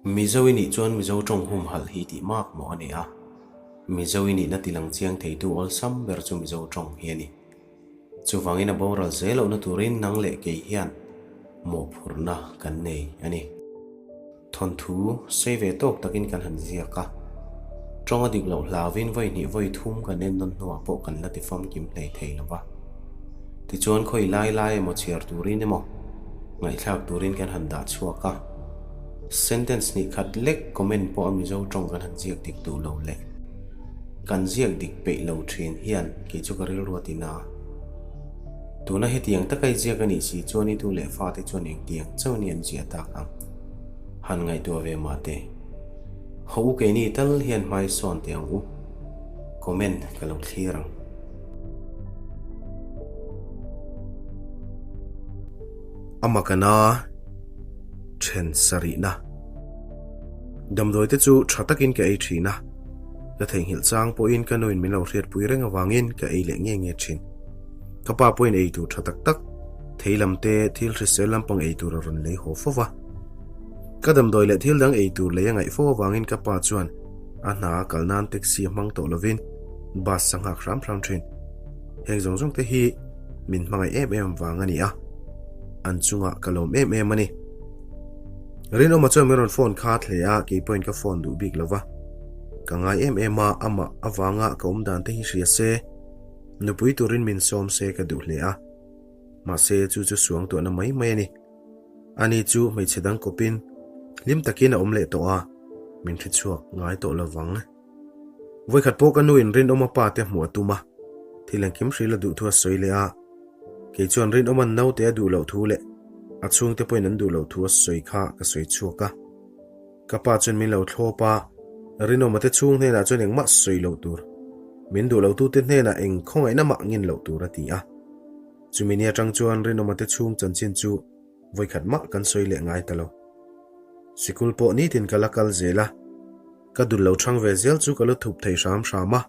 Mizo i nih chuan Mizo tawng humhalh hi tih mak maw a ni a? Mizo i nihna tilang chiang theitu awlsam ber chu Mizo tawng hi a ni. Chuvangin a boral zel lohna turin nang leh kei hian mawhphurhna kan nei a ni. Thawnthu sei ve tawk takin kan han ziak a, tawng a dik loh hlauvin vawi hnih vawi thum kan en nawn hnuah pawh kan la ti famkim hlei thei lo va. Tichuan khawi lai lai emaw chhiar turin emaw ngaihthlak turin kan han dah chhuak a, sentence hnih khat lek comment pawh a Mizo tawng kan han ziak dik duh lo leh kan ziak dik peih lo thin hian kei chu ka rilru a ti na. Tuna hetiang taka i ziak a nih si chuan i tu leh fate chuan engtiang chauh ni an ziah tak ang? Han ngaihtuah ve mah teh. Haw u keini tal hian hmai sawn teh ang u. Comment ka lo thlir ang. A makana then sarihna. Damdawi te chu tha takin ka ei thin a, ka theihnghilh chang pawhin ka nuin min lo hriatpui reng avangin ka ei leh nge nge thin. Ka pa pawhin ei tur tha tak tak, thei lam te, thil hrisel lampang ei tur a rawn lei haw fo va. Ka damdawi leh thil dang ei tur lei a ngaih fo avangin ka pa chuan a hna a kal nan taxi a hmang tawh lovin bus a nghak hram hram thin. Heng zawng zawng te hi min hmangaih em em vang a ni a, an chungah ka lawm em em a ni. Rinawma chuan min rawn phone kha hle a, kei pawhin ka phone duh bik lova. Ka ngai em em a, amah avanga ka awm dan te hi hria se, nupui turin min sawm se ka duh hle a. Mahse chu chu suang tuahna mai mai a ni. Ani chu hmeichhe dang kawpin hlim takin a awm leh tawh a, min hre chhuak ngai tawh lovang. Vawikhat pawh ka nuin Rinawma pa te hmuh a tum a, thil engkim hril a duh thu a sawi leh a. Kei chuan Rinawma'n naute a duh loh thu leh a chhungte pawhin an duh loh thu a sawi kha ka sawi chhuak a. Ka pa chuan min lo thlawp a, Rinawma te chhung hnenah chuan engmah sawi loh tur, min duh lotute hnenah eng khawngaihna mah ngin loh tur a ti a. Chumi ni atang chuan Rinawma te chhung chanchin chu vawikhat mah kan sawi leh ngai ta lo. Sikul pawh nitin ka la kal zel a, ka dul lo chhang ve zel chu ka lu thup thei hram hram a.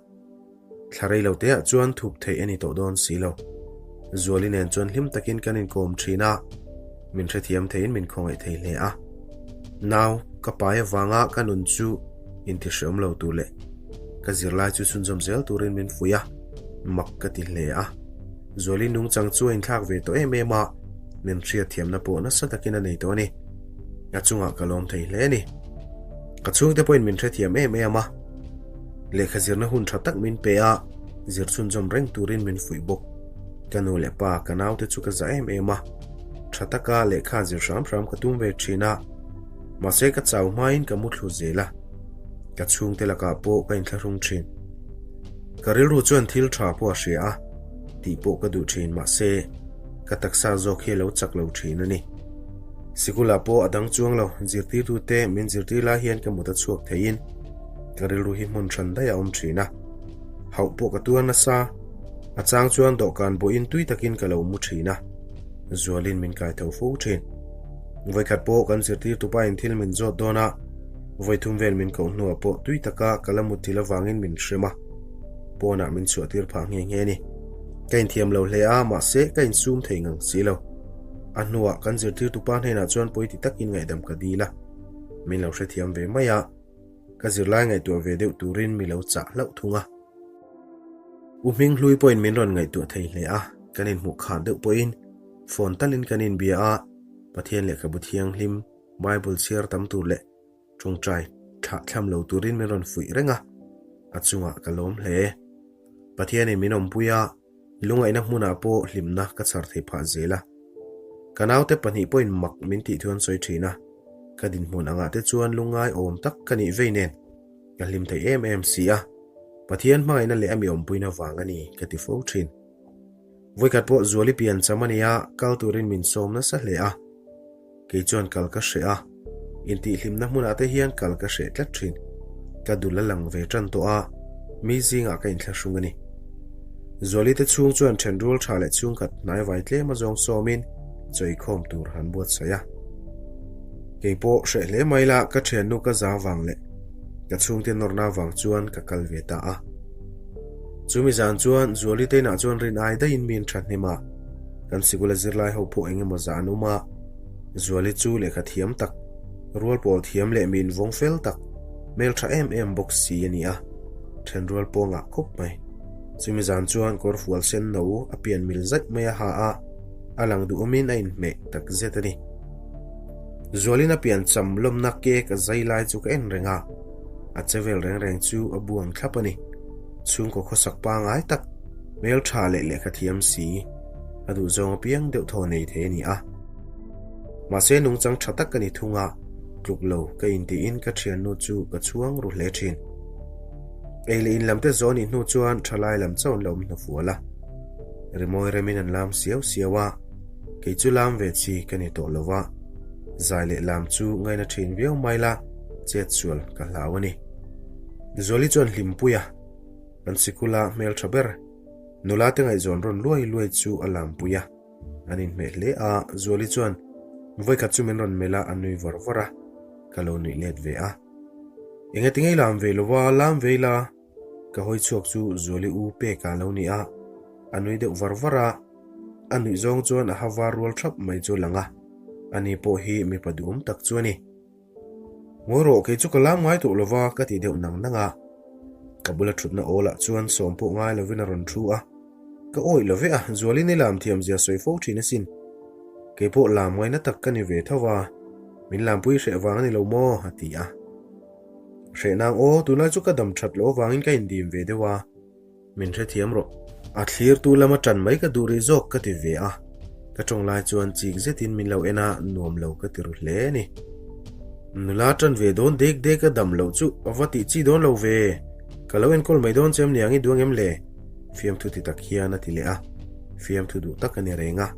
Thla rei lo teah chuan thup theih a ni tawh dawn si lo. Zuali nen chuan hlim takin kan inkawm thin a, min hrethiam theiin min khawngaih thei hle a. Nau, ka pai avanga ka nun chu intihreawm lo tur leh ka zirlai chu chhunzawm zel turin min fuih a, mak ka ti hle a. Zuali nungchang chu a inthlak ve tawh em em a, min hriatthiamna pawh nasa takin a nei tawh a ni. A chungah ka lawm thei hle a ni. Ka chhungte pawhin min hrethiam em em a, lehkha zirna hun tha tak min pe a, zir chhunzawm reng turin min fuih bawk. Ka nu leh pa, ka naute chu ka za em em a, tha taka lehkha zir hram hram ka tum ve thin a, mahse ka chau hmain ka muthlu zel a, ka chhungte lakah pawh ka inthlahrung thin. Ka rilru chuan thil tha pawh a hria a, tih pawh ka duh thin mahse ka taksa zawk hi a lo chak lo thin a ni. Sikulah pawh a dang chuang lo, zirtirtute min zirtir lai hian ka mut a chhuak theiin ka rilru hi hmun hran daih a awm thin a. Hauh pawh ka tuar nasa, a chang chuan dawhkan bawhin tui takin ka lo mu thin a, Zualin min kai tho fo thin. Vawikhat pawh kan zirtirtupain thil min zawt dawn a, vawithum vel min koh hnuah pawh tui taka ka la mut thil avangin min hrem a, pawnah min chhuahtir phah nghe nghe a ni. Ka inthiam lo hle a, mahse ka insum thei ngang si lo. A hnuah kan zirtirtupa hnenah chuan pawiti takin ngaihdam ka dil a, min lo hrethiam ve mai a, ka zirlai ngaihtuah ve deuh turin mi lo chah hlauh thung a. U Hminghlui pawhin min rawn ngaihtuah thei hle a, kan inhmuh khar deuh pawhin phone talin kan inbia a, Pathian lehkhabu thianghlim, Bible chhiar tam tur leh tawngtai thlah thlam lo turin min rawn fuih reng a, a chungah ka lawm hle. Pathianin min awmpui a, lungaihna hmunah pawh hlimna ka chhar thei phah zel a. Ka naute pahnih pawhin mak min tih thu an sawi thin a, ka dinhmun angah te chuan lungngai awm tak ka nih vei nen ka hlim thei em em si a, Pathian hmangaihna leh a mi awmpuina vang a ni ka ti fo thin. Vawikhat pawh Zuali pian cham a nia, kal turin min sawm nasa hle a. Kei chuan kal ka hreh a, intihhlimna hmunah te hian kal ka hreh tlat thin. Ka dul a lang ve tan tawh a, mi zingah ka inthlahrung a ni. Zuali te chhung chuan thenrual tha leh chhungkhat hnaivai tlem a zawng sawmin chawikhawm tur han buatsaih a. Kei pawh hreh hle mai la ka thiannu ka za vang leh ka chhungte nawrna vang chuan ka kal ve ta a. Chumi zan chuan Zuali te inah chuan rin ai daihin mi an thahnem a. Kan sikula zirlai ho pawh eng emaw zah an awm a, Zuali chu lehkha thiam tak, Rual pawl thiam leh mi invawng fel tak, hmeltha em em bawk si a ni a, then rual pawh ngah khawp mai. Chumi zan chuan kawrfual sen no a pian mil zaih mai a ha a, a lang duhawmin a inhmeh tak zet a ni. Zualin a pian cham lawmna cake a zai lai chu ka en reng a, a che vel reng reng chu a buang thlap a ni. Chhungkaw khawsak pangai tak, hmeltha leh lehkha thiam si, a duhzawng apiang deuh thaw nei thei a ni a. Mahse nungchang tha tak ka ni thung a, tluk lo ka intiin ka thiannu chu ka chhuang ru hle thin. Ei leh in lam te zawn ih hnu chuan thalai lam chauh an la awm hnafual a. Rimawi remin an lam siau siau a, kei chu lam ve chi ka ni tawh lo va, zai leh lam chu ngaina thin viau mai la, chet sual ka hlau a ni. Zuali chuan hlimpui a, kan sikula hmeltha ber, nula te ngaihzawn rawn luai luai chu a lampui a. An inhmeh hle a, Zuali chuan vawikhat chu min rawn melh a, a nui vawr vawr a, ka lo nuih let ve a. Engati ngei lam ve lova, lam ve ila, ka hawi chhuak chu Zuali u pek a lo ni a, a nui deuh var var a, a nuih zawng chuan a ha var rual thap mai chu a lang a, ani pawh hi mipa duhawm tak chu a ni. Ngawi rawh, kei chu ka lam ngai tawh lova ka ti deuh nang nang a. Ka bula thutna awlah chuan sawm pawh ngai lovin a rawn thu a. Ka awih lo vek a, Zualin i lam thiam zia sawi fo thin asin. Kei pawh lam ngaina tak ka ni ve tho va, min lampui hreh vang a ni lo maw? a ti a. Hreh nang aw, tunlai chu ka dam that loh avangin ka indim ve deuh a. Min hrethiam rawh. A thlirtu lama ṭan mai ka duh rih zawk ka ti ve a, ka ṭawng lai chuan chik zetin min lo en a, nuam lo ka ti ru hle a ni. Nula ṭan ve dawn dek dek a dam loh chu a va tih chi dawn lo ve, ka lo enkawl mai dawn che em niang i duang em le? Fiamthu ti tak hian a ti leh a, fiamthu duh tak a ni reng a.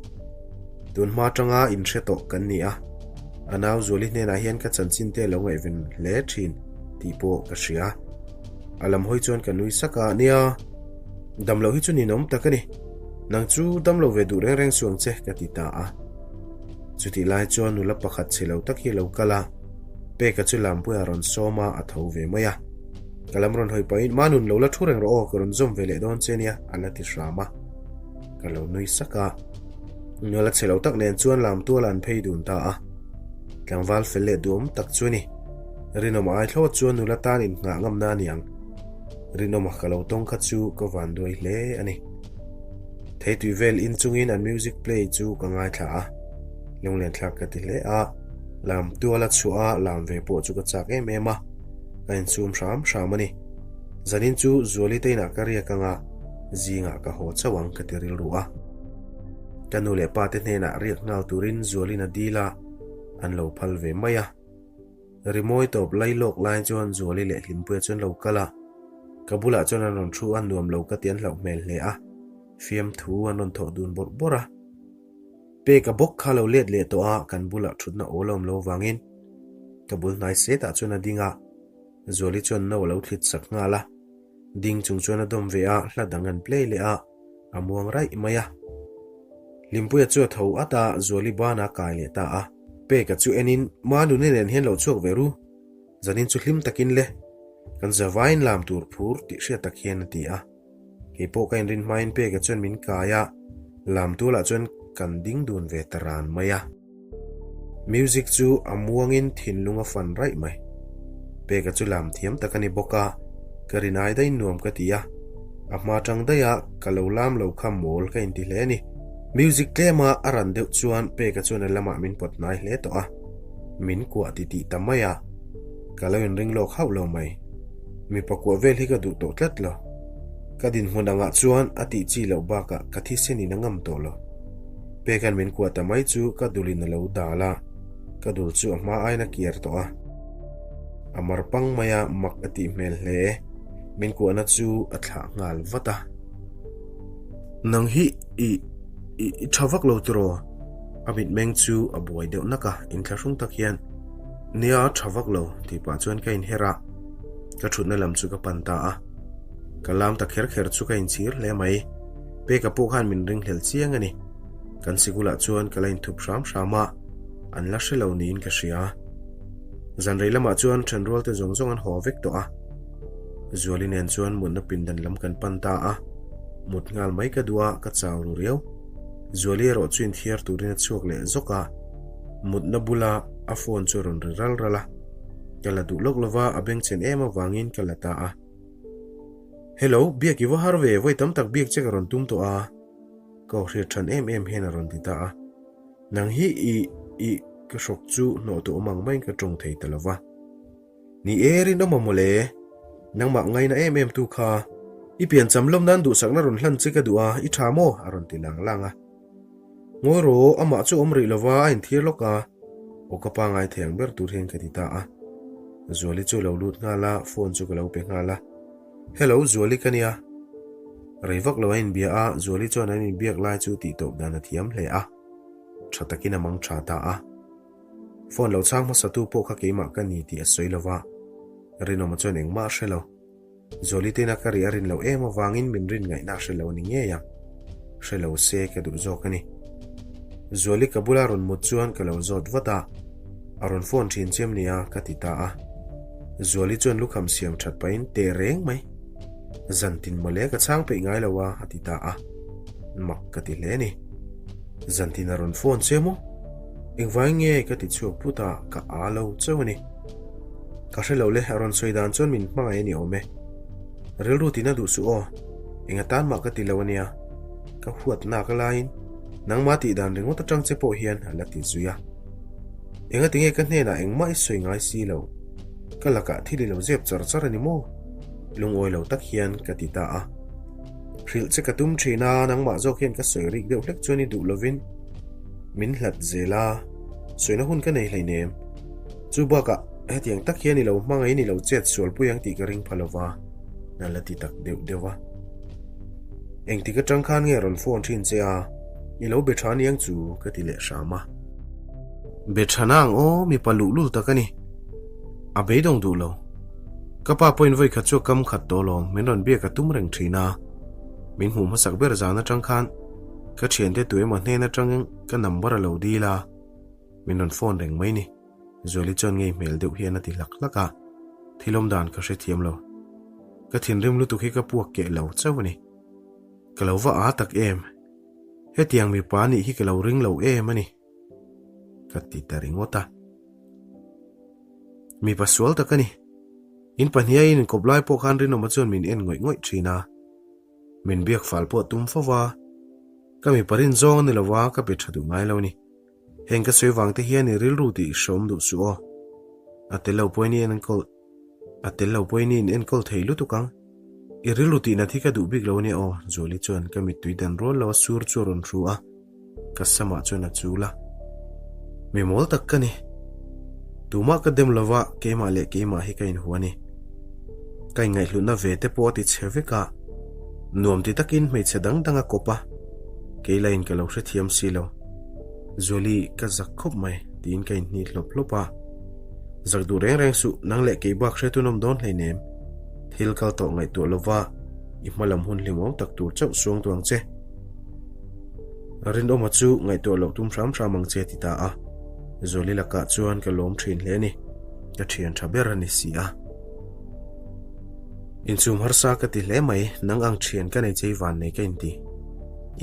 Tun hma aṭanga inhre tawh kan ni a, a nau Zuali hnenah hian ka chanchin te a lo ngaihven hle ṭhin tih pawh ka hria. A lam hawi chuan ka nui sak a, Nia, damloh hi chu ninawm tak a ni. Nang chu damlo ve duh reng reng suh ang che, ka ti ta a. Chutih lai chuan nula pakhat chhe lo tak hi a lo kal a, Peka chu lampuiah a rawn sawm a, a tho ve mai a. Ka lam rawn hawi pahin, Manun lo la thu reng rawh aw, ka rawn zawm ve leh dawn che nia, a la ti hram a. Ka lo nui sak a. Nula chhe lo tak nen chuan lam tualah an phei dun ta a. Tlangval fel leh duhawm tak chu a ni. Rinawma ai thlawt chuan nula tan innghah ngamna a ni ang. Rinawma ka lo tawng kha chu ka van duai hle a ni. Theitui vel in chungin an music play chu ka ngaithla a, lunglen thlak ka ti hle a, lam tuala chhuah a lam ve pawh chu ka chak em em a, ka insum hram hram a ni. Zanin chu Zuali te inah ka riak anga zingah ka haw chauh ang ka ti rilru a. Ka nu leh pa te hnenah riak nghal turin Zualin a dil a, an lo phal ve mai a. Rimawi tawp lai lawk lai chuan Zuali leh Hlimpuia chuan lo kal a, ka bulah chuan an rawn thu a, nuam lo ka ti an hlauh hmel hle a, fiamthu an rawn thawh dun bawrh bawrh a. Peka bawk kha lo let leh tawh a, kan bulah thutna awl a awm lo vangin ka bul hnai setah chuan a ding a, Zuali chuan no a lo thlit sak nghal a, ding chung chuan a dawm ve a, hla dang an play leh a. A muang raih mai a. Hlimpuia chu a tho at a, Zuali bana a kai leh ta a. Peka chu enin, Manuni nen hian lo chhuak ve ru. Zanin chu hlim takin le. Kan zavaiin lam tur phur tih hriat tak hian a ti a. Kei pawh ka inrin hmain Peka chuan min kai a, lam tualah chuan kan ding dun ve ta ran mai a. Music chu a muangin thinlung a fan raih mai. Peka chu lam thiam tak a ni bawk a, ka rinai daih nuam ka ti a. A hma tang daih a, ka lo lam lo kha mawl ka inti hle a ni. Music tlema a ran deuh chuan Peka chuan a lamah min pawt hnai hle tawh a, min kuah titih ta mai a. Ka lo inring lawk hauh lo mai. Mipa kuah vel hi ka duh tawh tlat lo. Ka dinhmun angah chuan a tih chi loh bakah ka thisen in a ngam tawh lo. Pekan min kuah ta mai chu ka dulin a lo dal a, ka dul chu a hma aiin a kiar tawh a. A mar pang mai a, mak a tih hmel hle. Min kuahna chu a thlah nghal vat a. Nang hi i, i, i tha vak lo tiraw? A mitmeng chu a buai deuh nak a, inthlahrung tak hian, Nia, tha vak lo, tih pah chuan ka inher a, ka thutna lam chu ka pan ta a. Ka lam ta kher kher chu ka inchhir hle mai. Peka pawh khan min ringhlel chiang a ni. Kan sikulah chuan ka la inthup hram hram a, an la hre lo niin ka hria. Zanrei lamah chuan thenrualte zawng zawng an haw vek tawh a. Zuali nen chuan mutna pindan lam kan pan ta a, mut nghal mai ka duh a, ka chau ru riau. Zuali erawh chu inthiar turin a chhuak leh zawk a, mutna bula. A phone chu a rawn ri ral ral a. Ka la duh lawk lova, a bengchhen em avangin ka la ta a. Hello, biak i va har ve, vawi tam tak biak che ka rawn tum tawh a. Ka aw hriat than em em hian a rawn ti ta a. Nang hi i, i, ka hrawk chu hnawh tu awm ang maiin ka tawng thei ta lova. Ni e, rinawm a mawle. Nangmah ngaina em em tu kha. I piancham lawm nan duhsakna rawn hlan che ka duh a, i tha maw? a rawn ti lang lang a. Ngawi rawh, amah chu awm rih lova a inthir lawk a. Aw ka pa ngai thei ang ber tur hian ka ti ta a. Zuali chu a lo lut nghal a, phone chu ka lo pe nghal a. Hello, Zuali ka nia. Rei vak lo a inbia a, Zuali chuan an inbiak lai chu tihtawp dan a thiam hle a. Tha takin a mang tha ta a. Phone lo chhang hmasatu pawh kha keimah ka ni tih a sawi lo va, Rinawma chuan engmah a hre lo. Zuali tena ka ri a rin loh em avangin min rin ngaihna a hre lo a ni ngei ang. Hre lo se ka duh zawk a ni. Zuali ka bula rawn mut chuan ka lo zawt vat a, a rawn phone thin chiam nia ka ti ta a. Zuali chuan lukham siam that pahin teh reng mai. Zan tin mawle ka chhang peih ngai lo a, a ti ta a. Mak ka ti hle a ni. Zan tin a rawn phone che maw? Engvai nge ka ti chhuak phut a, ka â lo chauh a ni. Ka hre lo le, a rawn sawi dan chuan min hmangaih a ni awm e. Rilru tina duh suh aw, eng atan mah ka ti lo a nia. Ka huat nak laiin nangmah tih dan ringawt atang che pawh hian a la ti zui a. Engati nge ka hnenah engmah i sawi ngai si lo? Ka lakah thil i lo zep char char a ni maw? Lungawi lo tak hian ka ti ta a. Hrilh che ka tum thin a, nangmah zawk hian ka sawi rik deuh hlek chuan i duh lovin min hlat zel a, sawina hun ka nei hleinem. Chu bakah hetiang tak hian i lo hmangaihin i lo chet sualpui ang tih ka ring pha lova, a la ti tak deuh deuh a. Engtik atang khan nge rawn phone thin che a, i lo be tha niang chu ka ti leh hram a. Be tha nang aw, mipa luhlul tak a ni. A beidawng duh lo. Ka pa pawhin vawi khat chu a kam khat tawh alawm, min rawn biak a tum reng thin a. Min hmuh hmasak ber zan atang khan ka thiante tu emaw hnen atang ka number a lo dil a, min rawn phone reng mai ni. Zuali chuan ngei hmel deuh hian a ti hlak hlak a, thil awm dan ka hrethiam lo. Ka thinrim lutuk hi ka puak keh lo chauh a ni. Ka lo va â tak em? Hetiang mipa nih hi ka lo ring lo em a ni. Ka ti ta ringawt a. Mipa sual tak a ni. In pahniha in inkawp lai pawh khan Rinawma chuan min en ngawih ngawih thin a. Min biak fal pawh tum fo va. Ka mipa rin zawng a ni lo va, ka be tha duh ngai lo a ni. Heng ka sawi vang te hian i rilru tih i hreawm duh suh aw. A tel lo pawhin i enkawl a tel lo pawhin i inenkawl thei lutuk ang. I rilru tih nat hi ka duh bik lo ania aw, Zuali chuan ka mittui dan rual lo a sur chu a rawn hru a, ka samah chuan a chul a. Mi mawl tak ka ni. Tumah ka dem lova keimah leh keimah hi ka inhua a ni. Ka inngaihhlutna ve te pawh a ti chhe vek a, nuam ti takin hmeichhe dang dang a kawp a, kei lain ka lo hrethiam si lo. Zuali, ka zak khawp mai, tiin ka inhnih hlawp hlawp a. Zak duh reng reng suh, nang leh kei bak hre tunawm dawn hleinem. Thil kal tawh ngaihtuah lova i hma lam hun hlimawm tak tur chauh suang duh ang che. Rinawma chu ngaihtuah loh tum hram hram ang che a ti ta a. Zuali lakah chuan ka lawm thin hle a ni. Ka thian tha ber a ni si a. Inchhum harsa ka ti hle mai, nang ang thian ka nei chei van nei ka inti.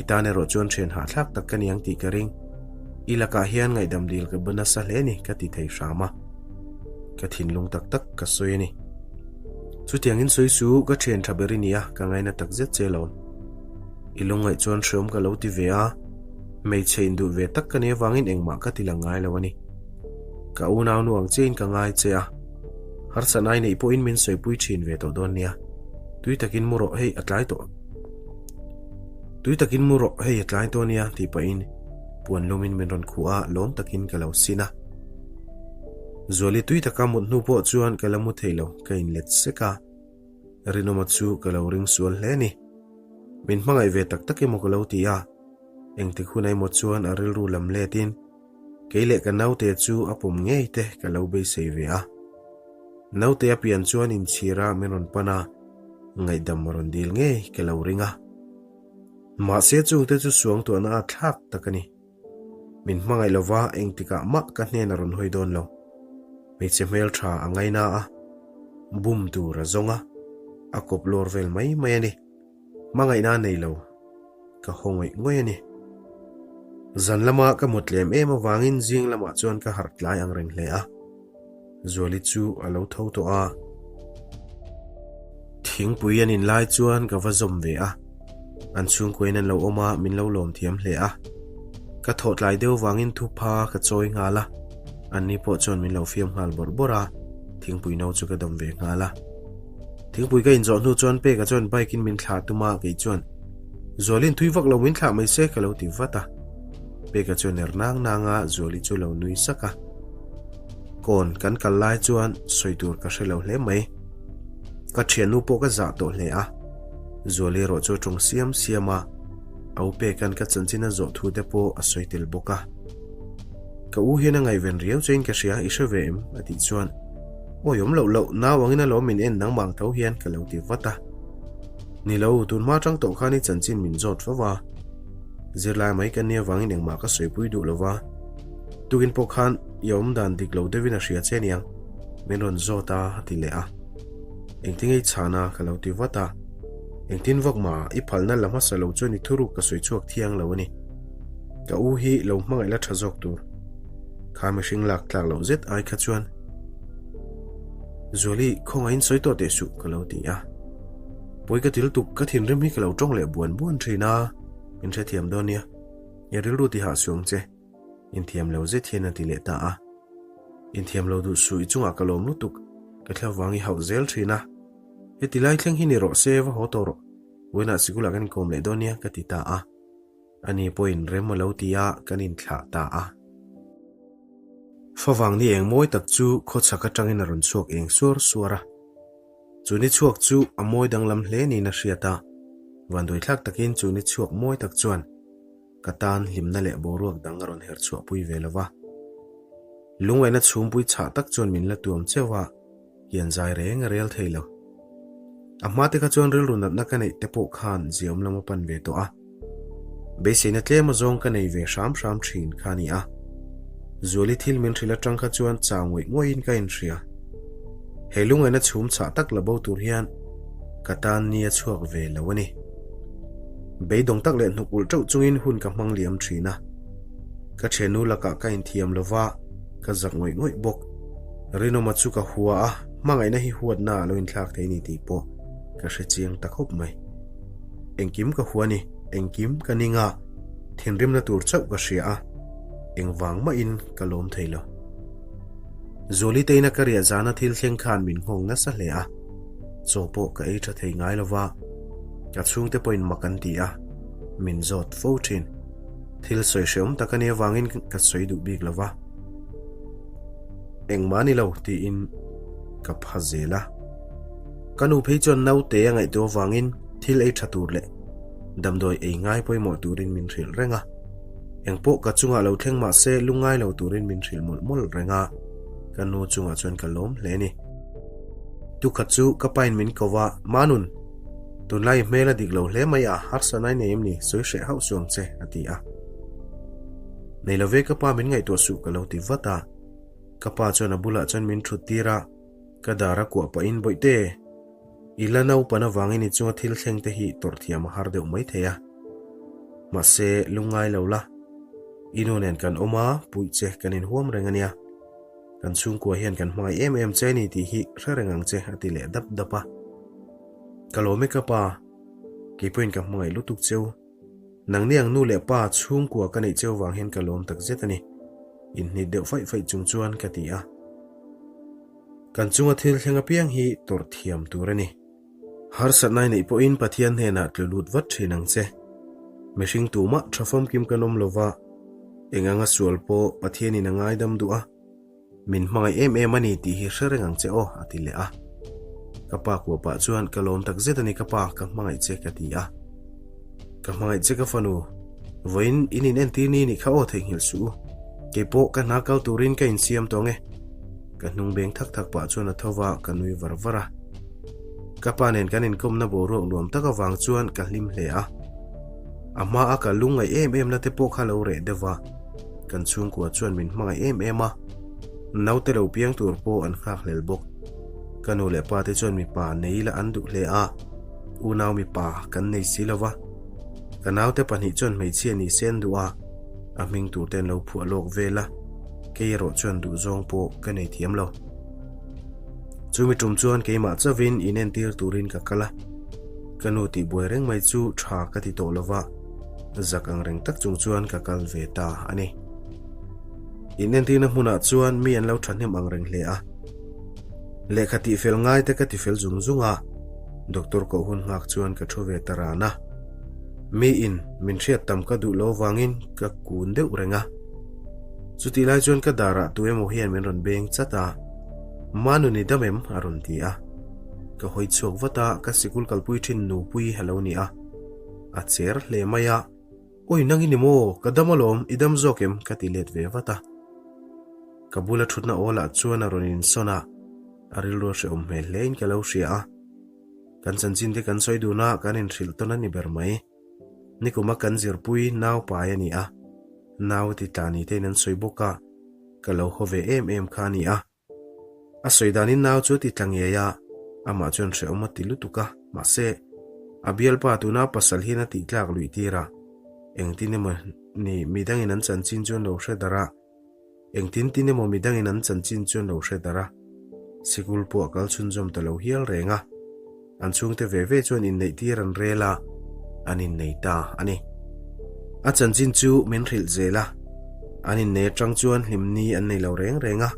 I tan erawh chuan thian hahthlak tak ka ni ang tih ka ring. I lakah hian ngaihdam dil ka bu nasa hle ni ka ti thei hram a. Ka thinlung tak tak ka sawi a ni. Chutiangin sawi su ka thian tha ber i nia ka ngaina tak zet che lo. I lungngaih chuan hreawm ka lo ti ve a, hmeichhe induh ve tak ka nih avangin engmah ka ti lang ngai lo a ni. Ka unaunu ang chiahin ka ngai che a, harsatna i neih pawhin min sawipui thin ve tawh dawn nia. Tui takin mu rawh hei a tlai tawh. Tui takin mu rawh hei a tlai tawh nia tih pahin puan lumin min rawn khuh a, lawm takin ka lo sin a. Zuali tui taka mut hnu pawh chuan ka la mu thei lo, ka inlet sek a. Rinawma chu ka lo ring sual hle a ni. Min hmangaih ve tak tak emaw ka lo ti a, engtik hun emaw chuan a rilru lam letin kei leh ka naute chu a pawm ngei te ka lo beisei ve a. Naute a pian chuan inchhira min rawn pan a, ngaihdam a rawn dil ngei ka lo ring a. Mahse chungte chu suangtuahna a thlak tak a ni. Min hmangaih lova engtikah mah ka hnen a rawn hawi dawn lo. Hmeichhe hmeltha a ngaina a, bum tur a zawng a, a kawp lawr vel mai mai a ni. Hmangaihna a nei lo, ka haw ngawih ngawih a ni. Zan lama ka mut tlem em avangin zing lamah chuan ka harh tlai ang reng hle a. Zuali chu a lo tho tawh a. Thingpui an in lai chuan ka va zawm ve a. An chhungkuain an lo awm a, min lo lawm thiam hle a. Ka thawh tlai deuh vangin thupha ka chawi nghal a. Anni pawh chuan min lo fiam nghal bawrh bawrh a, thingpui no chu ka dawm ve nghal a. Thingpui ka inzawh hnu chuan Peka chuan bike in min thlah tum a, kei chuan Zualin thui vak lo min thlah mai se ka lo ti vat a. Peka chuan ner nang nang a, Zuali chu lo nui sak a. Kawn kan kal lai chuan sawi tur ka hre lo hle mai. Ka thiannu pawh ka zah tawh hle a. Zuali erawh chu a tawng siam siam a, a u Peka'n ka chanchin a zawh thu te pawh a sawi tel bawk a. Ka u hian a ngaihven riau chein ka hria, i hre ve em? a tih chuan, Awi awm loh loh, nau angin alawm min en nangmah ang tho hian ka lo ti vat a. Ni lo, tun hma atang tawh khan i chanchin min zawt fo va. Zirlai mai ka nia vangin engmah ka sawipui duh lo va. Tukin pawh khan i awm dan dik lo deuhin a hria che aniang, min rawn zawt a, a ti leh a. Engtin nge i chhan a? ka lo ti vat a. Engtin vak mah, i phalna la hmasa lo chuan i thuruk ka sawi chhuak thiang lo a ni. Ka u hi lo hmangaih la tha zawk tur. Kha mihring lak tlak loh zet ai kha chuan Zuali khawngaihin sawi tawh teh suh ka lo ti a. Pawi ka til tuk, ka thinrim hi ka lo tawng leh buan buan thin a, min hrethiam dawn nia. I rilru ti hah suang che. Inthiam lo zet hian a ti leh ta a. Inthiam lo duh suh i chungah ka lawm lutuk, ka thla vang i hauh zel thin a. Heti lai thleng hi ni rawh se, va haw tawh rawh. Vawiinah sikulah kan inkawm leh dawn nia ka ti ta a. Ani pawhin rem a lo ti a, kan inthlah ta a. Favang ni eng mawi tak chu khawchhak atangin a rawn chhuak eng suar suar a. Chu ni chhuak chu a mawi danglam hle niin a hriat a. Vanduaithlak takin chu ni chhuak mawi tak chuan ka tan hlimna leh boruak dang a rawn her chhuahpui ve lo va. Lungngaihna chhumpui chhah tak chuan min la tuam cheuh a. Hian zai reng a rel thei lo. A hma te kha chuan rilru natna ka neih te pawh khan ziaawm lam a pan ve tawh a. Beiseina tlem azawng ka nei ve hram hram thin kha a ni a. Zuali thil min hrilh atang kha chuan chau ngawih ngawihin ka inhria. He lungaina chhum chhah tak la bo tur hian ka tan ni a chhuak ve lo a ni. Beidawng tak leh hnuk ulh teuh chungin hun ka hmang liam thin a. Ka thiannu lakah ka inthiam lova, ka zak ngawih ngawih bawk. Rinawma chu ka hua a, hmangaihna hi huatna a lo inthlak thei ni tih pawh ka hre chiang ta khawp mai. Engkim ka hua ni, engkim ka ning a, thinrimna tur chauh ka hria a, engvang mahin ka lawm thei lo. Zuali teina ka riah zana thil thleng khan min nghawng nasa hle a, chaw pawh ka ei tha thei ngai lo va, ka chhungte pawhin mak an ti a, min zawt fo thin. Thil sawi hreawm tak a nih avangin ka sawi duh bik lo va. Engmah ni lo tiin ka pha zel a. Ka nu phei chuan naute a ngaihtuah avangin thil ei tha tur leh damdawi ei ngai pawimawh turin min hrilh reng a. Engpawh ka chungah lo thleng mah se lungngai lo turin min hrilh mawlh mawlh reng a. Ka nu chungah chuan ka lawm hle a ni. Tukhat chu ka pain min ko va, Manun, tunlai i hmel a dik lo hle mai a, harsa nai nei em ni, sawi hreh hauh suang che, a ti a. Nei lo ve ka pa min ngaihtuah suh ka lo ti vat a. Ka pa chuan a bulah chuan min thut tir a, ka dar a kuah pahin Bawihte, i la naupan avangin i chunga thil thleng te hi tawrh thiam a har deuh mai thei a. Mahse, lungngai lo la, i nu nen kan awm a, puih che kan inhuam reng a nia. Kan chhungkua hian kan hmangaih em em che a ni tih hi hre reng ang che a ti leh dap dap a. Ka lawm e ka pa, keipawhin ka hmangaih lutuk cheu. Nangni ang nu leh pa chhungkua ka neih cheu vang hian ka lawm tak zet a ni. Inhnit deuh faih faih chung chuan ka ti a. Kan chunga thil thleng apiang hi tawrh thiam tur a ni. Harsatna i neih pawhin Pathian hnenah tlu lut vat thin ang che. Mihring tumah tha famkim kan awm lova, eng anga sual pawh Pathianin a ngaidam duh a. Min hmangaih em em a ni tih hi hre reng ang che aw, a ti leh a. Ka pa kuah pah chuan ka lawm tak zet a ni ka pa, ka hmangaih che ka ti a. Ka hmangaih che ka fanu, vawiin in in entir ni nih kha aw theihnghilh suh u. Kei pawh ka hna kal turin ka insiam tawng e. Ka hnung beng thak thak pah chuan a tho va, ka nui var var a. Ka pa nen kan inkawmna boruak nuam tak avang chuan ka hlim hle a. A hma a ka lungngaih em em na te pawh kha lo reh deuh va. Kan chhungkua chuan min hmangaih em em a, naute lo piang tur pawh an nghakhlel bawk. Ka nu leh pa te chuan mipa nei la an duh hle a, unau mipa kan nei si lo va. Ka naute pahnih chuan hmeichhia ni se an duh a. A hming tur te an lo phuah lawk vel a, kei erawh chuan duhzawng pawh ka nei thiam lo. Chumi tum chuan keimah chauhin inentir turin ka kal a, ka nu tihbuai reng mai chu tha ka ti tawh lova, zak ang reng tak chung chuan ka kal ve ta a ni. Inentirna hmunah chuan mi an lo thahnem ang reng hle a, lehkha tihfel ngai te ka tifel zung zung a, doctor koh hun nghak chuan ka thu ve ta ran a. Miin min hriat tam ka duh lo vangin ka kun deuh reng a. Chutih lai chuan ka darah tu emaw hian min rawn beng chat a, Manu ni dam em? a rawn ti a. Ka hawi chhuak vat a, ka sikul kalpui thin nupui a lo ni a. A cher hle mai a, Awi nang i ni maw? Ka dam alawm, i dam zawk em? ka ti let ve vat a. Ka bula thutna awlah chuan a rawn insawn a, a rilru a hrehawm hmel hlein ka lo hria a. Kan chanchin te kan sawi dun a, kan inhrilh tawn a ni ber mai. Nikuma kan zirpui nau pai a ni a, nau ti tla ni tein an sawi bawk a, ka lo haw ve em em kha a ni a. A sawi danin nau chu a ti tla ngei a, amah chuan hrehawm a ti lutuk a, mahse, a bialpa tuna pasal hian a tih tlak luih tir a, engtin emaw ni midangin an chanchin chu an lo hre darh a, Engtin tin emaw midangin an chanchin chu an lo hre darh a, sikul pawh a kal chhunzawm ta lo hial reng a. An chhungte ve ve chuan inneih tir an rel a, an innei ta a ni. A chanchin chu min hrilh zel a, an innei atang chuan hlimni an nei lo reng reng a.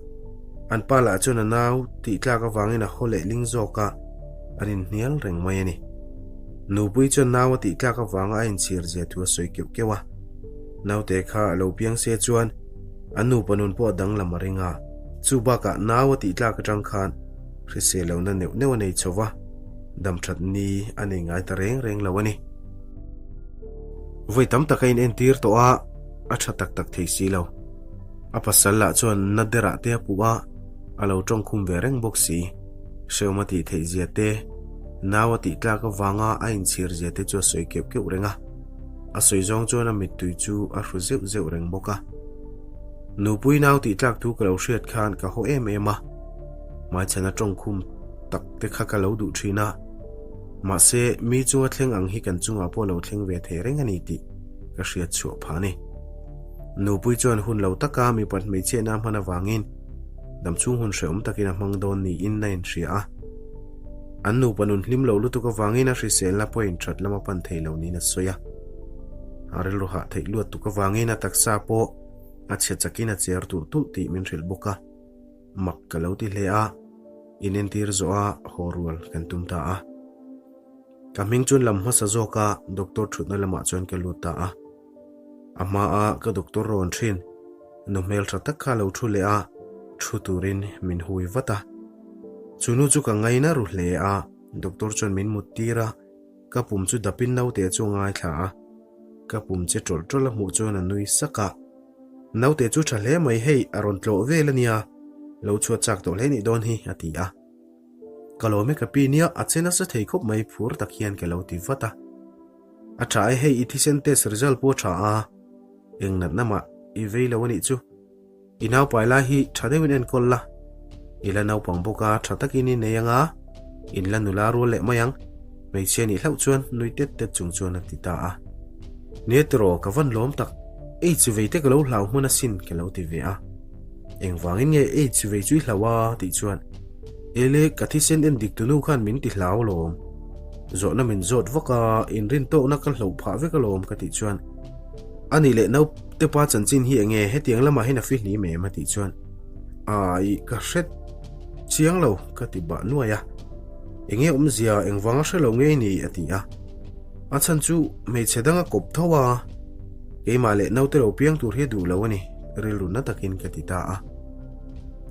An pa lah chuan a nau tih tlak avangin a haw leh ling zawk a, an inhnial reng mai a ni. Nupui chuan nau a tih tlak avanga a inchhir zia thu a sawi keuh keuh a. Naute kha a lo piang se chuan an nupa nun pawh a danglam a ring a, chu bakah nau a tih tlak atang khan hrisel lohna neuh neuh a nei chho va, damthat ni a nei ngai ta reng reng lo a ni. Vawi tam tak a inentir tawh a, a tha tak tak thei si lo. A pasal lah chuan na derah te a puh a, a lo tawngkhum ve reng bawk si. Hrehawm a tih theih zia te, nau a tih tlak avanga a inchhir zia te chu a sawi keuh keuh reng a. A sawi zawng chuan a mittui chu a hru zeuh zeuh reng bawk a. Nupui nau tih tlak thu ka lo hriat khan ka haw em em a, hmaichhana tawngkhum tak te kha ka lo duh thin a, mahse mi chunga thleng ang hi kan chungah pawh lo thleng ve thei reng a ni tih ka hriat chhuah phah a ni. Nupui chuan hun lo taka mipat hmeichhiatna a hman avangin damchhung hun hrehawm takin a hmang dawn niin a inhria a. An nupa nun hlim lo lutuk avangin a hriselna pawhin that lam a pan thei lo niin a sawi a. A rilru hah theih luat tuk avangin a taksa pawh a chhe chakin a cher tulh tulh tih min hrilh bawk a. Mak ka lo ti hle a, inentir zawh a haw rual kan tum ta a. Ka hming chuan lam hmasa zawk a doctor thutna lamah chuan ka lut ta a. A hmaa ka doctor rawn thin, nu hmeltha tak kha lo thu leh a, thu turin min hui vat a. Chu nu chu ka ngaina ru hle a, doctor chuan min mut tir a, ka pum chu dapin naute chu a ngaithla a. Ka pum che tawlh tawlh a hmuh chuan a nui sak a. Naute chu tha hle mai hei, a rawn tlawh vel a nia, lo chhuat chak tawh hle nih dawn hi, a ti a. Ka lawm e ka pi nia, a che nasa thei khawp mai phur tak hian ka lo ti vat a. A tha e hei i thisen test result pawh a tha a, eng natna mah i vei lo a nih chu. I naupai lai hi tha deuhin enkawl la, i la naupang bawk a tha takin i nei anga in la nula rual leh mai ang, hmeichhia nih hlauh chuan nui tet tet chung chuan a ti ta a. Nia tiraw ka van lawm tak, AIDS vei te ka lo hlau hman asin ka lo ti ve a. Engvangin nge AIDS vei chu i hlau a tih chuan Ele ka thisen en dik tunu khan min ti hlau alawm. Zawhna min zawt vak a, inrin tawkna ka hloh phah vek alawm ka tih chuan A nih leh naute pa chanchin hi enge hetiang lamah hian a fihlim em a tih chuan Ai ka hre chiang lo ka ti bah nuai a. Enge awmzia engvanga hre lo ngei ni a ti a. A chhan chu hmeichhe dang a kawp tho a, keimah leh naute lo piang tur hi a duh lo a ni rilru na takin ka ti ta a.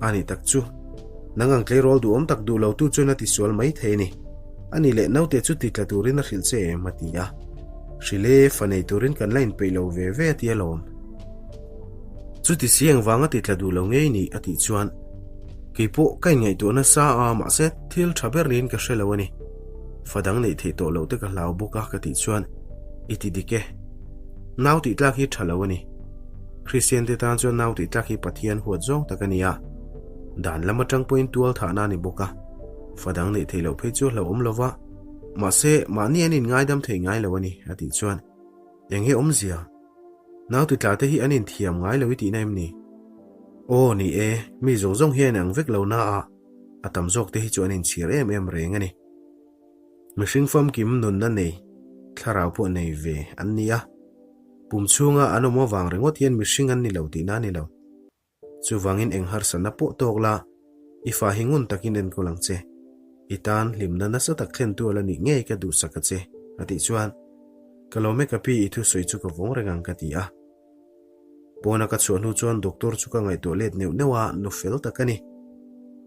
A nih tak chu nang ang tleirawl duhawm tak duh lo tu chuan a tisual mai thei a ni. A nih leh naute chu ti tla turin a hrilh che em a ti a. Hrilh e, fa nei turin kan la inpeih lo ve ve a ti alawm. Chuti si engvang a ti tla duh lo ngei ni a tih chuan kei pawh ka inngaihtuah nasa a mahse thil tha ber niin ka hre lo a ni. Fa dang neih theih tawh loh te ka hlau bawk a ka tih chuan i ti dik e. Nau tih tlak hi tha lo a ni. Kristian te tan chuan nau tih tlak hi Pathian huat zawng tak a ni a. Dan lam atang pawhin tual thahna a ni bawk a. Fa dang neih theih loh phei chu a hlauhawm lo va, mahse mahni an inngaidam thei ngai lo a ni a tih chuan eng nge awmzia? Nau titla te hi an inthiam ngai lo i tihna em ni? Aw, ni e, mi zawng zawng hian ang vek lo na a, a tam zawk te hi chu an inchhir em em reng a ni. Mihring famkim nunna nei, thlarau pawh nei ve an ni a. Pum chhunga an awm avang ringawt hian mihring an ni lo tihna a ni lo. Chuvangin eng harsatna pawh tawk la, i fa hi ngun takin enkawl ang che. I tan hlimna nasa tak thlentu a la nih ngei ka duhsak a che, a tih chuan, Ka lawm e ka pi, i thusawi chu ka vawng reng ang ka ti a. Pawna ka chhuah hnu chuan doctor chu ka ngaihtuah let neuh neuh a, nu fel tak a ni.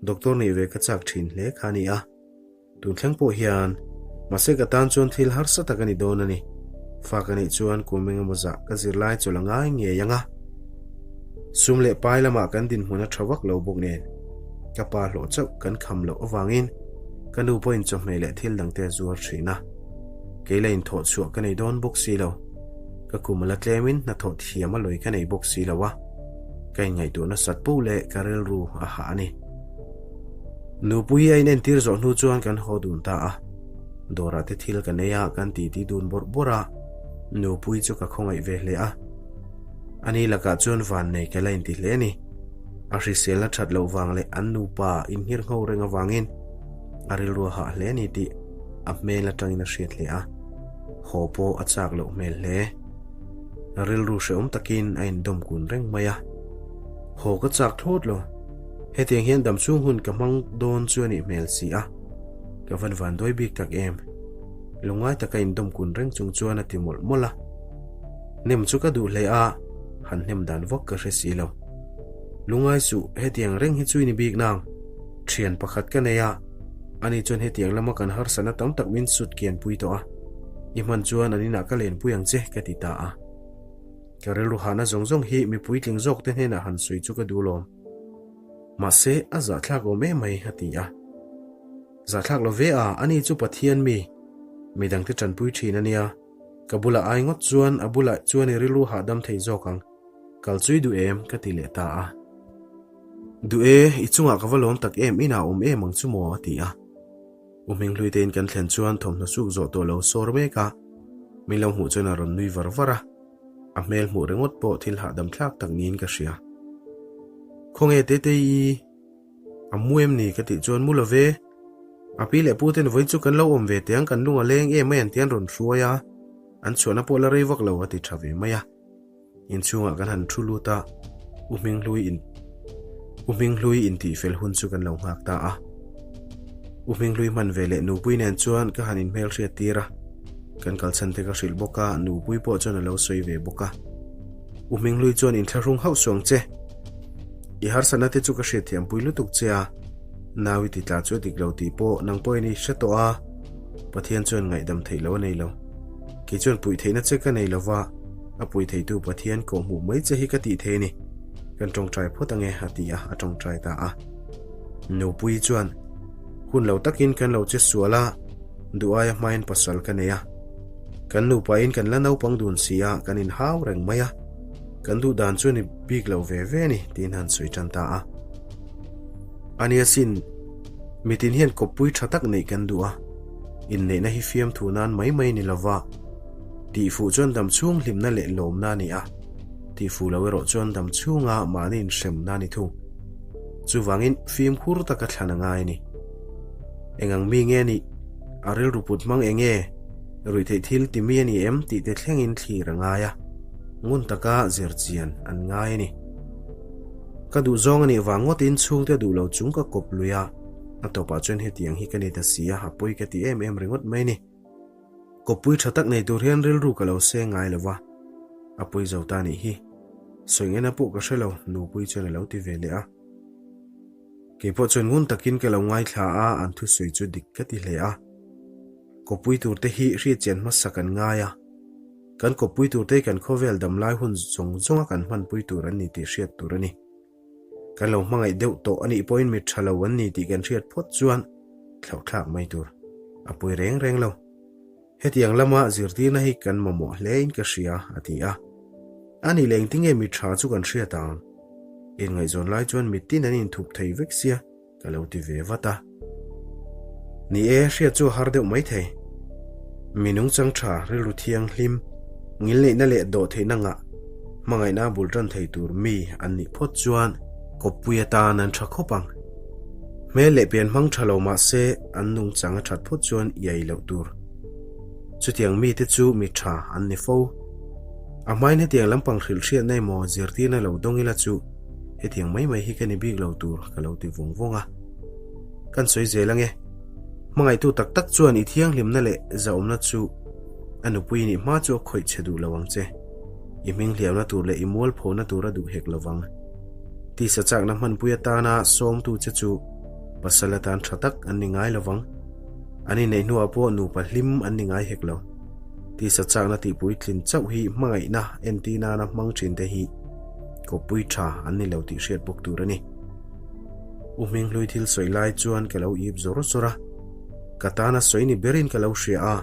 Doctor nih ve ka chak thin hle kha a ni a. Tun thleng pawh hian, mahse ka tan chuan thil harsa tak a ni dawn a ni. Fa ka neih chuan kum engemaw zah ka zirlai chawlh a ngai ngei ang a. Sum leh pai lamah kan dinhmun a tha vak lo bawk nen, ka pa hlawh chauh kan kham loh avangin ka nu pawhin chawhmeh leh thil dangte a zuar thin a. Kei la inthawh chhuah ka nei dawn bawk si lo. Ka kum a la tlemin hnathawh thiam a lawi ka nei bawk si lo a. Ka inngaihtuah nasat poh leh ka rilru a hah a ni. Nupui a inentir zawh hnu chuan kan haw dun ta a, dawrah te thil ka nei a, kan titi dun bawrh bawrh a, Nupui chu ka khawngaih ve hle a. Ani lakah chuan vannei ka la inti hle a ni. A hriselna that loh vang leh an nupa inhir ngho reng avangin a rilru a hah hle a ni tih a hmel atangin a hriat hle a, haw pawh a chak loh hmel hle. Rilru hrehawm takin a indawm kun reng mai a, haw ka chak thlawt lo. Hetiang hian dam chhung hun ka hmang dawn chu a nih hmel si a, ka van van duai bik tak em. Lungngai taka indawm kun reng chung chuan a ti mawlh mawlh a. Hnem chu ka duh hle a, han hnem dan vak ka hre si lo. Lungngai suh, hetiang reng hi chu i ni bik nang. Thian pakhat ka nei a, ani chuan hetiang lama kan harsatna tam tak min sut kian pui tawh a. I hman chuan an inah ka lenpui ang che, ka ti ta a. Ka rilru hahna zawng zawng hi mi puitling zawkte hnenah han sawi chu ka duh lawm. Mahse, a zahthlak awm em mai, a ti a. Zahthlak lo ve a, ani chu Pathian mi, midangte tanpui thin a nia. Ka bulah ai ngawt chuan a bulah chuan i rilru hahdam thei zawk ang. Kal chui duh em? ka ti leh ta a. Duh e, i chungah ka va lawm tak em, inah awm em ang chu maw? a ti a. U Hminghlui tein kan thlen chuan thawmhnaw suk zawh tawh lo sawr mek a, min lo hmuh chuan a rawn nui var var a. A hmel hmuh ringawt pawh thil hahdam thlak tak niin ka hria. Khawnge Tetei-i a mu em ni ka tih chuan mu lo ve. A pi leh pu ten vawiin chu kan lo awm ve teh ang kan lung a leng em mai an ti an rawn hruai a, an chhuahna pawh la rei vak lo a ti tha ve mai a. Inchhungah kan han thu lut a, U Hminghlui in U Hminghlui intih fel hun chu kan lo nghak ta a. U Hminghlui hman ve leh Nupui nen chuan ka han inhmel hriat tir a, kan kalchhan te ka hrilh bawk a, Nupui pawh chuan a lo sawi ve bawk a. U Hminghlui chuan inthlahrung hauh suang che. I harsatna te chu ka hriatthiampui lutuk che a, nau i titla chu a dik lo tih pawh nang pawhin i hre tawh a, Pathian chuan ngaihdam theih lo a nei lo. Kei chuan puih theihna che ka nei lova, a puih theitu Pathian kawhhmuh mai che hi ka tih thei a ni. Kan tawngtai phawt ange a ti a, a tawngtai ta a. Nupui chuan, Hun lo takin kan lo che sual a, duh aia hmain pasal ka nei a. Kan nupain kan la naupang dun si a, kan inhau reng mai a. Kan duh dan chu a ni bik lo ve ve a ni, tiin han sawi tan ta a. Ania sin, mitin hian kawppui tha tak neih kan duh a, inneihna hi fiamthu nan mai mai ni lova, tihfuh chuan dam chhung hlimna leh lawmna a ni a, tihfuh lo erawh chuan dam chhunga mahni inhremna a ni thung. Chuvangin fimkhur taka thlan a ngai a ni. Engang mi nge nih? A rilru put hmang eng nge? Ruihtheih thil ti mi a ni em tih te thlengin thlir a ngai a, ngun taka zir chian an ngai a ni. Ka duh zawng a nih vang ngawtin chhungte duh lo chung ka kawp lui a, a tawpah chuan hetiang hi ka ni ta si a, a pawi ka ti em em ringawt mai a ni. Kawppui tha tak nei tur hian rilru ka lo seng ngai lo va, a pawi zo ta nih hi. Sawi ngaihna pawh ka hre lo, nupui chuan a lo ti ve leh a. Kei pawh chuan ngun takin ka lo ngaithla a, an thusawi chu dik ka ti hle a. Kawppui turte hi hriatchian hmasa kan ngai a. Kan kawppui turte hi kan khawvel damlai hun zawng zawnga kan hmanpui tur an ni tih hriat tur a ni. Kan lo hmangaih deuh tawh a nih pawhin mi tha lo an ni tih kan hriat phawt chuan thlauhthlak mai tur a pawi reng reng lo. Hetiang lama zirtirna hi kan mamawh hle in ka hria, a ti a. A nih leh engtinge mi tha chu kan hriat ang? Inngaihzawn lai chuan mitin an inthup thei vek sia. Ka lo ti ve vat a. Ni e, hriat chu a har deuh mai thei. Mi nungchang tha, rilru thianghlim, ngilneihna leh dawhtheihna ngah. Hmangaihna bul tan thei tur mi an nih phawt chuan kawppui atan an tha khawp ang. Hmel leh pian hmang tha lo mah se an nungchang a that phawt chuan iai loh tur. Chutiang mite chu mi tha an ni fo. A hmain hetiang lampang hrilh hriatna emaw zirtirna lo dawng ila chu hetiang mai mai hi ka ni bik lo tur ka lo ti vawng vawng a. Kan sawi zel ange. Hmangaihtu tak tak chuan i thianghlimna leh zahawmna chu a nupui nih hma chu a khawih che duh lo ang che. I hming hliamna tur leh i mualphona tur a duh hek lo vang. Tisa chakna hmanpui atana sawmtu che chu pasal atan tha tak an ni ngai lo vang. An inneih hnuah pawh nupa hlim an ni ngai hek lo. Tisa chakna tihpuitlin chauh hi hmangaihna entir nana hmang thinte hi kawppui tha an ni lo tih hriat bawk tur a ni. U Hminghlui thil sawi lai chuan ka lo ip zawr zawr a, ka tana sawi ni berin ka lo hria a,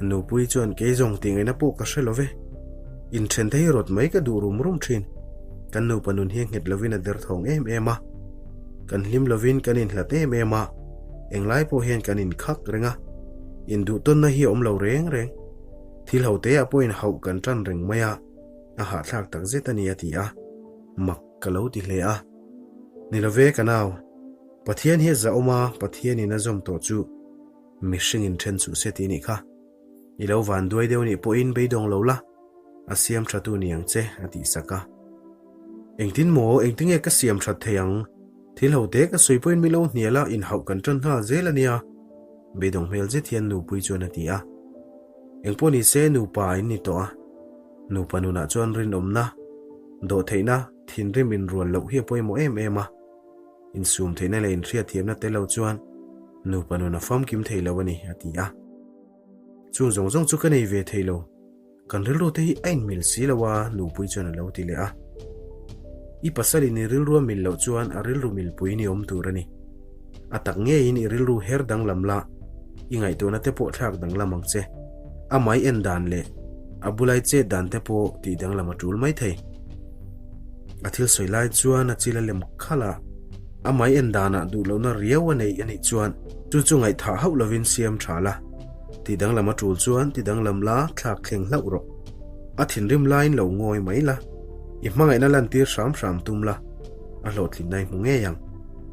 Nupui chuan kei zawng tih ngaihna pawh ka hre lo ve. Inthen te hi rawt mai ka duh rum rum thin. Kan nupa nun hi a nghet lovin a derthawng em em a. Kan hlim lovin kan inhlat em em a, englai pawh hian kan inkhak reng a. Induhtawnna hi a awm lo reng reng. Thil ho teah pawhin hauh kan tan reng mai a, a hahthlak tak zet a ni a ti a. Mak ka lo ti hle a. Ni lo ve ka nau. Pathian hi a zahawm a, Pathianin a zawm tawh chu. Mihring in then suh se tih nih kha. I lo van duai deuh nih pawhin beidawng lo la, a siam tha tu ni ang che, a tih sak a. Engtin maw, engtinge ka siam that thei ang? Thil ho te ka sawi pawhin min lo hnial a, inhauh kan tan nghal zel a nia, beidawng hmel zet hian nupui chuan a ti a. Engpawh ni se nupa in ni tawh a, nupa nunah chuan rinawmna, dawhtheihna, thinrim inrual loh hi a pawimawh em em a. Insum theihna leh inhriatthiamna tel lo chuan nupa nun a famkim thei lo a ni, a ti a. Chung zawng zawng chu ka nei ve thei lo. Kan rilru te hi a inmil si lo a, nupui chuan a lo ti leh a. I pasalin i rilru a mil loh chuan a rilru milpui ni awm tur a ni. A tak ngeiin i rilru her danglam la, i ngaihtuahna te pawh thlak danglam ang che. A mai en dan leh a bulai chet dan te pawh tih danglam a tul mai thei. A thil sawi lai chuan a chil a lem khalh a, a mai en danah duh lohna riau a nei a nih chuan chu chu ngaihthah hauh lovin siam tha la, ti danglam a tul chuan ti danglam la thlak thleng hlauh rawh. A thinrim laiin lo ngawi mai la, i hmangaihna lantir hram hram tum la, a hlawhtlinna i hmu ngei ang.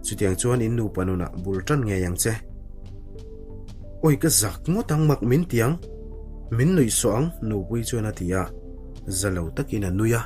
Chutiang chuan in nupa nunah bul tan ngei ang che. Awi ka zak ngawt ang mak min ti ang, min nuih sawh ang Nupui chuan a ti a, za lo takin a nui a.